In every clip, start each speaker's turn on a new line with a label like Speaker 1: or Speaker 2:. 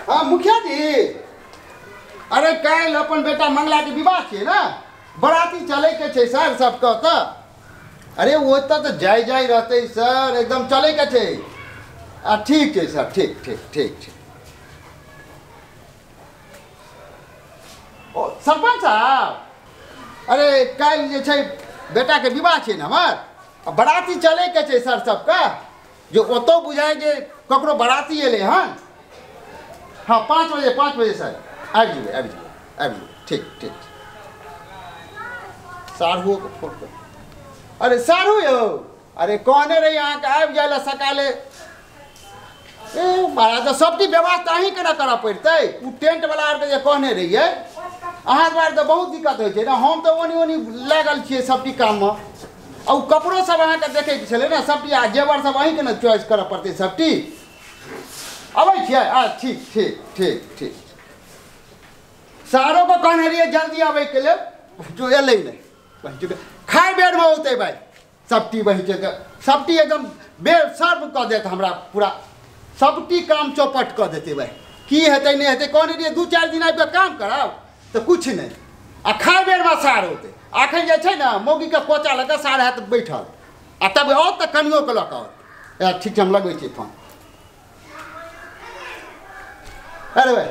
Speaker 1: हाँ मुखिया जी, अरे काल्हि अपन बेटा मंगला के विवाह छियै ने, बराती चले के छै सर सबके ओतऽ। अरे ओतऽ तऽ जाय जाय रहतै सर, एकदम चले के छै। आ ठीक छै सर, ठीक ठीक ठीक छै। ओ सरपंच साहब, अरे काल्हि जे छै बेटाके विवाह छै ने हमर, आ बराती चले के छै सर सबके, जे ओतऽ बुझाय जे ककरो बराती एलै हन। हाँ 5 बजे, 5 बजे सर आबि जेबै, आबि जेबै, आबि जेबै। ठीक ठीक। साढ़ूके फोन कर। अरे साढ़ू यौ, अरे कहने रही अहाँके आबि जाय लए सकाले। ए महाराज, सबटी व्यवस्था अहीँके ने करऽ पड़तै। ओ टेंटवला आरके जे कहने रहियै, अहाँ दुआरे तऽ बहुत दिक्कत होइ छै ने। हम तऽ ओनी ओनी लागल छियै सबटी काममे। आ ओ कपड़ो सब अहाँके देखैके छलै ने सबटी, आ जेवर सब अहीँके ने चॉइस करऽ पड़तै सबटी। अबै छियै? आ ठीक ठीक ठीक ठीक। सारोके कहने रहियै जल्दी अबैके लेल, जो एलै नहि। खाइ बेरमे औतै भाइ सबटी, बहिके सबटी एकदम बेर सर्व कऽ देत हमरा, पूरा सबटी काम चौपट कऽ देतै भाइ। की हेतै नहि हेतै, कहने रहियै 2-4 दिन आबि कऽ काम कराउ, तऽ किछु नहि। आ खाइ बेरमे सार औतै। अखन जे छै ने मौगीके कोचा लऽ कऽ सार हैत बैठल, आ तब औत तऽ कनियोके लऽ कऽ औत। ठीक छै, हम लगबै छियै फोन। अरे भाइ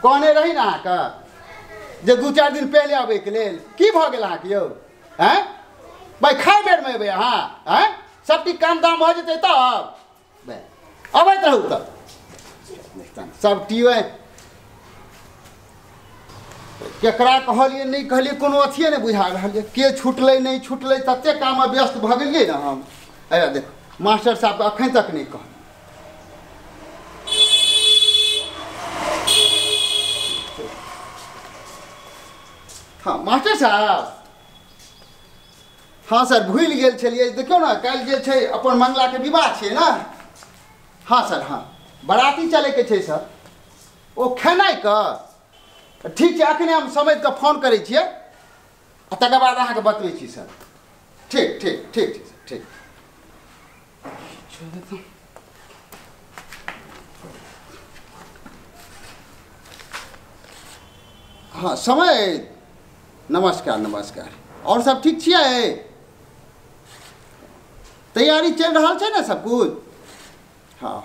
Speaker 1: कहने रही ने अहाँके जे 2-4 दिन पहिले अबैके लेल, की भऽ गेल अहाँके यौ? आँय भाइ खाइ बेरमे अयबै अहाँ? आँय सबटी काम दाम भऽ जेतै तब अबैत रहू। तब सबटी केकरा कहलियै नहि कहलियै, कोनो अथिए नहि बुझा रहल यऽ, के छुटलै नहि छुटलै, ततेक काममे व्यस्त भऽ गेलियै ने हम। अरे देखो मास्टर साहबके अखन तक नहि कहल। हाँ मास्टर साहब, हाँ सर भूलि गेल छलियै। देखियौ ने काल्हि जे छै अपन मंगलाके विवाह छियै ने। हाँ सर, हाँ बराती चलैके छै सर, ओ खेनाइके। ठीक छै, अखने हम समझिकऽ फोन करै छियै आ तकर बाद अहाँके बतबै छी सर। ठीक ठीक ठीक छै सर, ठीक। हाँ समय, नमस्कार नमस्कार। और सब ठीक छियै? तैयारी चलि रहल छै ने सब कुछ? हाँ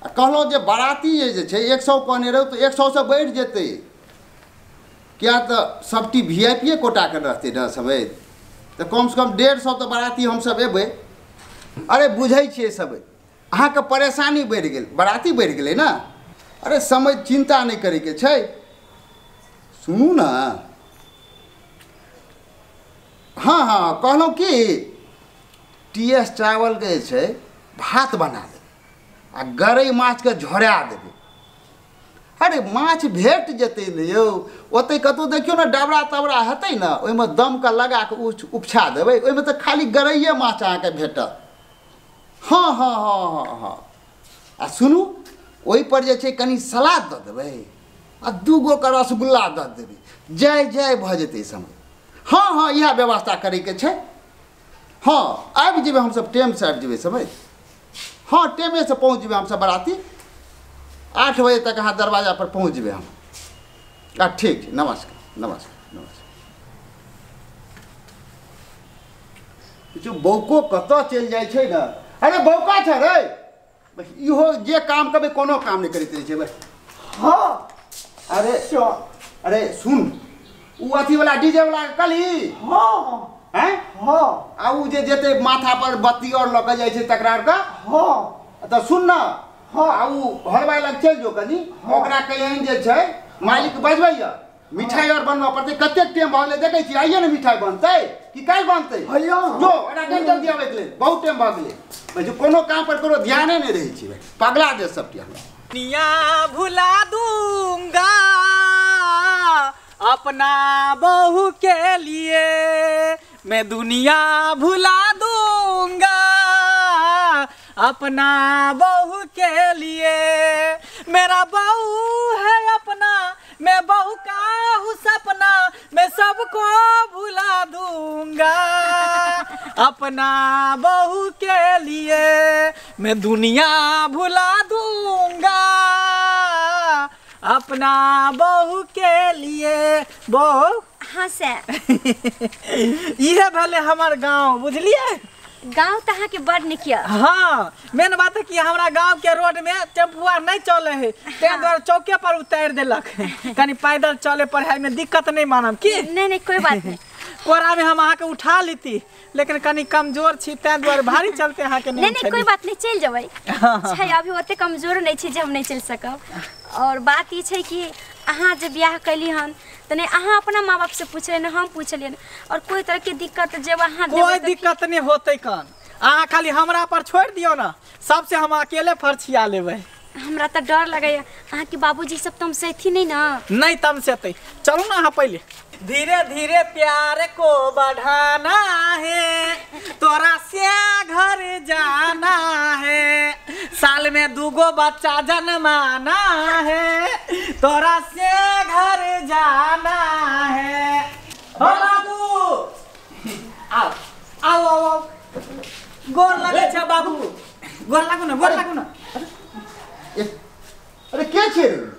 Speaker 1: आ कहलहुँ जे बाराती जे छै 100 कहने रहू तऽ 100 से बढ़ि जेतै, किया तऽ सबटी VIP कोटाके रहतै ने समय, तऽ कमसँ कम 150 तऽ बाराती हमसब एबै। अरे बुझै छियै सब, अहाँके परेशानी बढ़ि गेल, बाराती बढ़ि गेलै ने। अरे समय चिन्ता नहि करैके छै। सुनू ने, हाँ हाँ कहलहुँ कि TS चावलके जे छै भात बना देबै आ गरई माछके झोरा देबै। अरे माछ भेट जेतै ने यौ, ओतै कतहु देखियौ ने डबरा तबरा हेतै ने, ओहिमे दमके लगा कऽ उपछा देबै, ओहिमे तऽ खाली गरैए माछ अहाँके भेटत। हाँ हाँ हाँ हाँ हाँ आ सुनू, ओहिपर जे छै कनि सलाद दऽ देबै आ 2 गोके रसगुल्ला दऽ देबै, जय जय भऽ जेतै समय। हाँ हाँ इएह व्यवस्था करैके छै। हाँ आबि जेबै हमसब, टाइमसँ आबि जेबै समय। हाँ टाइमेसँ पहुँच जेबै हमसब बराती, 8 बजे तक अहाँ दरवाजा पर पहुँच जेबै हम। आ ठीक छै, नमस्कार नमस्कार नमस्कार। किछु बौको कतऽ चलि जाइ छै ने। अरे बौका छै रे, इहो जे काम करबै कोनो काम नहि करैत रहै छै भाइ।
Speaker 2: हाँ
Speaker 1: अरे अरे सुन, ओ अथीवला डीजे वाला कली।
Speaker 2: हाँ
Speaker 1: हैं?
Speaker 2: हाँ
Speaker 1: आ उ जे जेतै माथा पर बत्ती और लऽ कऽ जाइ छै तकरा आरके।
Speaker 2: हाँ
Speaker 1: तऽ सुन न,
Speaker 2: हाँ
Speaker 1: आ उ हलवाइ लग चलि जो कनी, ओकरा कहियनि जे छै मालिक बजबैया, मिठाई और बनबऽ पड़तै। कतेक टाइम भऽ गेलै देखै छी, आइये ने मिठाई बनतै कि काल्हि बनतै?
Speaker 2: हैया
Speaker 1: जो ओकरा कनि जल्दी अबैके लेल, बहुत टाइम भऽ गेलै। भाइ कोनो काम पर कोनो ध्याने नहि रहै छै भाइ, पगला दे सबके हमरा।
Speaker 3: दुनिया भुला दूंगा अपना बहू के लिए, मैं दुनिया भुला दूंगा अपना बहू के लिए। मेरा बहू है अपना, मैं बहू का हूँ सपना, मैं सबको भुला दूंगा अपना बहू के लिए, मैं दुनिया भुला दूंगा अपना बहू के लिए बहू।
Speaker 4: हाँ सर।
Speaker 3: इहे भेलै हमर गाँव, बुझलियै?
Speaker 4: गाँव तऽ अहाँके बड़ नीक यऽ।
Speaker 3: हाँ, मेन बात है कि हमरा गाँव के रोड में टेम्पुआ नहीं चले है, तें दुआरे चौके पर उतारि देलक। कनी पैदल चले पर है में दिक्कत नहीं मानब की?
Speaker 4: नहीं नहीं कोई बात नहीं।
Speaker 3: कोरा में हम अहाँके उठा लेती, लेकिन कनी कमजोर छी तें दुआरे भारी चलते अहाँके
Speaker 4: नहीं नहीं कोई बात नहीं, चलि जेबै। छै अभी ओते कमजोर नहीं छी जे हम नहीं चलि सकब। और बात ई छै कि अहाँ जे बियाह कैली हन तऽ नहि अहाँ अपना माँ बाप से पूछलियै ने हम पूछलियै, और कोई तरह के दिक्कत जब अहाँ
Speaker 3: कोई दिक्कत नहीं होतै कन, अहाँ खाली हमरा पर छोड़ि दियौ ना, सबसे हम अकेले फरछिया लेबै।
Speaker 4: हमरा तऽ डर लगैया, अहाँके बाबूजी सब तमसैथिन नहीं ना?
Speaker 3: नहीं तमसेतै, चलू ना अहाँ पहिले। धीरे धीरे प्यार को बढ़ाना है, तोरा से घर जाना है, साल में दूगो बच्चा जन्माना है, तोरा से घर जाना है। हो बाबू आओ आओ आओ, गोर लगे छे बाबू, गोर लागू ना, गोर लागू ना।
Speaker 1: अरे के छे रे?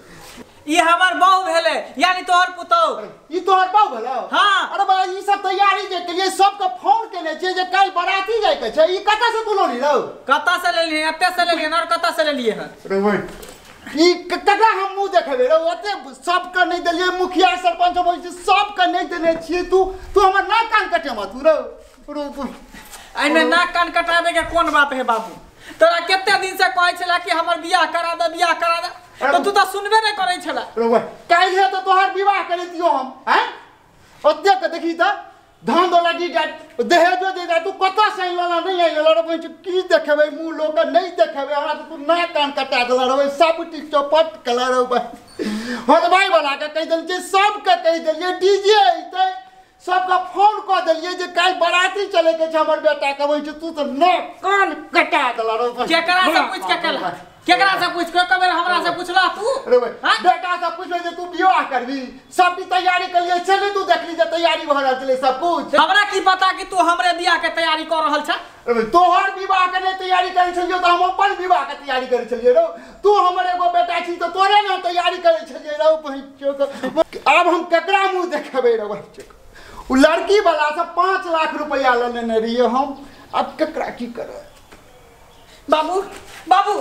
Speaker 3: ये हमर बहू भेले, यानी तोहर पुतोह।
Speaker 1: ई तोहर बहू भेलो?
Speaker 3: हाँ।
Speaker 1: अरे बा ई सब तैयारी जे के लिए सबके फोन केने छे जे काल बराती जाय के छे, ई कतऽ से तू लेली रौ?
Speaker 3: कतऽ से लेली? एते से लेली और कतऽ से लेलिए हन?
Speaker 1: रे भाई ई ककरा हम मुंह देखेबे रौ? ओते सबके नहीं देलिए, मुखिया सरपंच होइ छै सबके नहीं देने छिए। तू तू हमर नाक कान कटे मत रौ। रो
Speaker 3: एने नाक कान कटाबे के कोन बात है बाबू? तोरा कते दिन से कहै छला कि हमर बियाह करा दे, बियाह करा दे, तो तू तो सुनबे नहीं करै छला।
Speaker 1: काल्हि तो तोहर विवाह करैतियो हम, हैं? ओते के देखी त धान दौला दी दहेजो दे दे, तू कतऽ से आनला नहीं आनला रे बहिन? की देखेबै मुँह लोक नहीं देखेबै हमरा, तो तू नाक कान कटा देला रे, सब टी चौपट कला रे। हलवाई वाला के कहि देलियै, सबके कहि देलियै, डीजे अइतै, सबके फोन कऽ देलियै जे काल्हि बराती चले के छै हमर बेटा के। बहिन तू तो नाक कान कटा देला रे।
Speaker 3: केकरा से पूछ के केला? केकरा से पूछ के कबेर हमरा से पूछला तू?
Speaker 1: अरे बेटा से पूछले जे तू बियाह करबी, सब की तैयारी करिए चले, तू देखली जे तैयारी भ रहल छले सब कुछ।
Speaker 3: हमरा की पता कि तू हमरे बियाह के तैयारी कर रहल छ?
Speaker 1: अरे तोहर विवाह के नै तैयारी करै छलियो त हम अपन विवाह के तैयारी करै छलियै रौ। तू हमर एगो बेटा छी त तोरे ने तैयारी करै छलियै रौ। आब हम केकरा मुंह देखेबै रौ? उ लड़की वाला से 5 लाख रुपया ल लेने रहियै हम, अब केकरा की करब?
Speaker 3: बाबू बाबू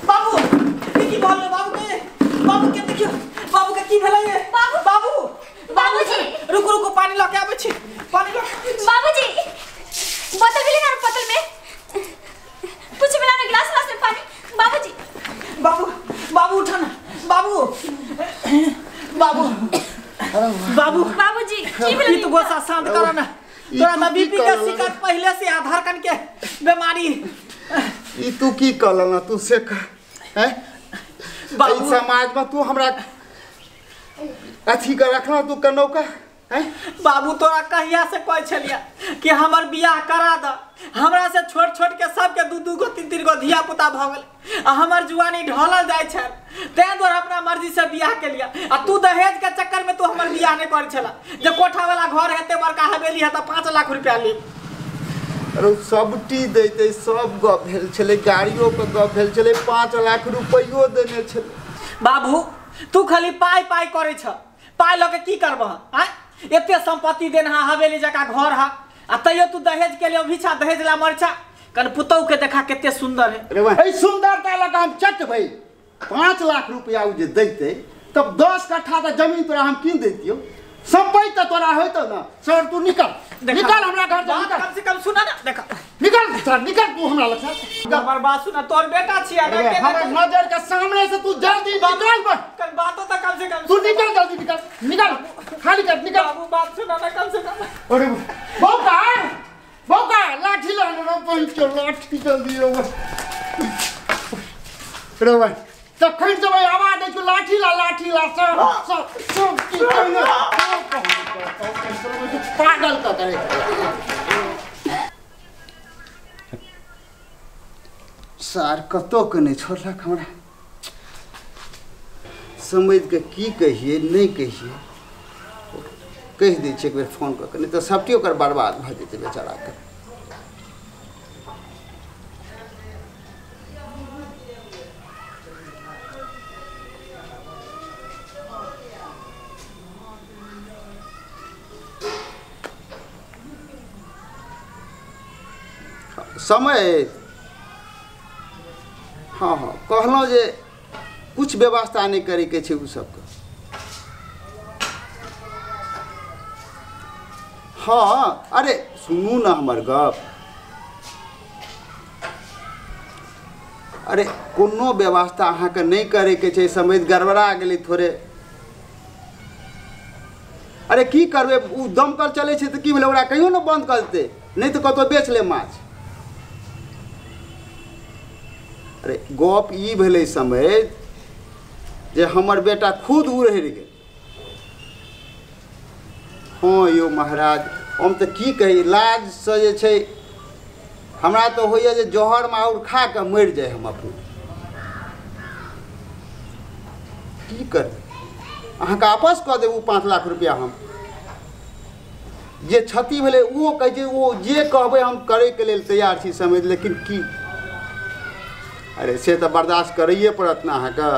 Speaker 3: बाबू की भले बाबू के, बाबू के देखियो, बाबू के की भेलै? बाबू बाबू बाबूजी रुकू रुकू, पानी ल के आबै छी, पानी ल।
Speaker 4: बाबूजी बोतल मिली ना बोतल में कुछ मिला ना, गिलास ग्लास में पानी। बाबूजी
Speaker 3: बाबू बाबू उठा ना बाबू, बाबू बाबू
Speaker 4: बाबूजी की भेलै?
Speaker 3: ई तो गुस्सा शांत करो ना, तोरा त बीपी के शिकायत पहले से आधार कन के बीमारी।
Speaker 1: ई तू की कहल ना तू से कह हैं? बाबू समाज में तू हमरा अथी के रखना तू कनौ का हैं?
Speaker 3: बाबू तोरा कहिया से कहै छलिया कि हमर बियाह करा द, हमरा से छोट छोट के सबके दू दू गो तीन तीन गो धिया पुता भ गेल आ हमर जुआनी ढलल जाइ छल, तें दुआरे अपना मर्जी से बियाह केलिया। आ तू दहेज के चक्कर में तू हमर बियाह नहीं करै छला, जे कोठा वाला घर हेतै बड़का हवेली हेतै 5 लाख रुपया लेब।
Speaker 1: अरे सबटी दैते सब गप भेल छलै, गाड़ियो के गप भेल छलै, 5 लाख रुपयो देने छलै।
Speaker 3: बाबू तू खाली पाई पाई करै छ, पाई लऽ के की करबह? आँय एते संपत्ति देनहा, हवेली जकाँ घर हा, आ तैयो तू दहेज के लिए अभिछा, दहेज ला मरछा। कन पुतहु के देखा कते सुंदर है।
Speaker 1: अरे सुंदरता लऽ के हम चट भई 5 लाख रुपया उ जे दैते तब 10 कट्ठा तऽ जमीन तोरा हम कीन दैतियौ, संपत्ति तऽ तोरा होइतौ ना। सर तू निकल निकल हमरा घर से, निकल।
Speaker 3: कम से कम सुना ना, देखा
Speaker 1: निकल सर, निकल तू हमरा लग से।
Speaker 3: हमर बात सुना, तोर बेटा छिया
Speaker 1: हमर नजर के सामने से तू जल्दी निकल।
Speaker 3: कल बातो त कम से कम
Speaker 1: तू निकल, जल्दी निकल, निकल खाली कर, निकल।
Speaker 3: बाबू बात सुना ना कम से कम।
Speaker 1: अरे बौका बौका लाठी ला रो पहुंच के, लाठी जल्दी रो रो भाई। तखन से भाई आवाज दै छै लाठी ला लाठी ला, सब सब सब की कहने पागल क करे। सार कतौ के नहीं छोड़लक हमरा, समझ के की कहिए नहीं कहिए, कहि दै छियै एक बेर फोन कऽ के, नहीं तऽ सबटी ओकर बर्बाद भऽ जेतै बेचाराके। समय हँ हँ कहलहुँ जे किछु व्यवस्था नहि करैके छै ओ सबके। हँ अरे सुनू ने हमर गप, अरे कोनो व्यवस्था अहाँके नहि करैके छै, समझ गड़बड़ा गेलै थोड़े। अरे की करबै, ओ दमकल चलै छै तऽ की भेलै, ओकरा कहियो ने बन्द कऽ देतै, नहि तऽ कतहु बेच ले माछ। अरे गप ई भेलै समझ जे हमर बेटा खुद उड़ि गेल। हँ यौ महाराज, हम तऽ की कही, लाजसँ जे छै हमरा तऽ होइए जे जहर माहुर खा कऽ मरि जाइ हम अपने। की करबै, अहाँके आपस कऽ देब ओ 5 लाख रुपया। हम जे क्षति भेलै ओहो कहै छै, ओ जे कहबै हम करैके लेल तैयार छी समझ, लेकिन की अरे से तऽ बर्दाश्त करैए पड़त ने अहाँके।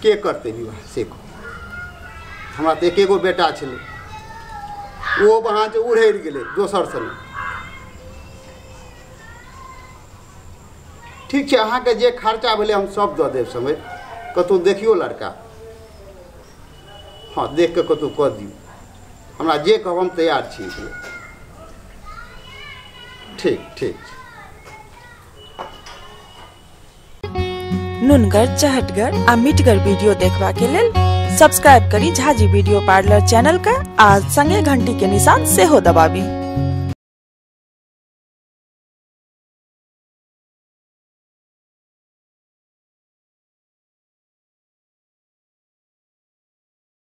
Speaker 1: के करतै विवाह से कहू, हमरा तऽ एके गो बेटा छलै, ओहो अहाँ जे उड़ि गेलै दोसर सङ्गे। ठीक छै, अहाँके जे खर्चा भेलै हम सब दऽ देब समय, कतहु देखियौ लड़का, हँ देख कऽ कतहु कऽ दियौ, हमरा जे कहब हम तैयार छी। ठीक ठीक।
Speaker 5: नुनगर, चहटगर आ मिठगर वीडियो देखबा के लेल सब्सक्राइब करी झाजी वीडियो पार्लर चैनल के आ संगे घंटी के निशान सेहो दबाबी।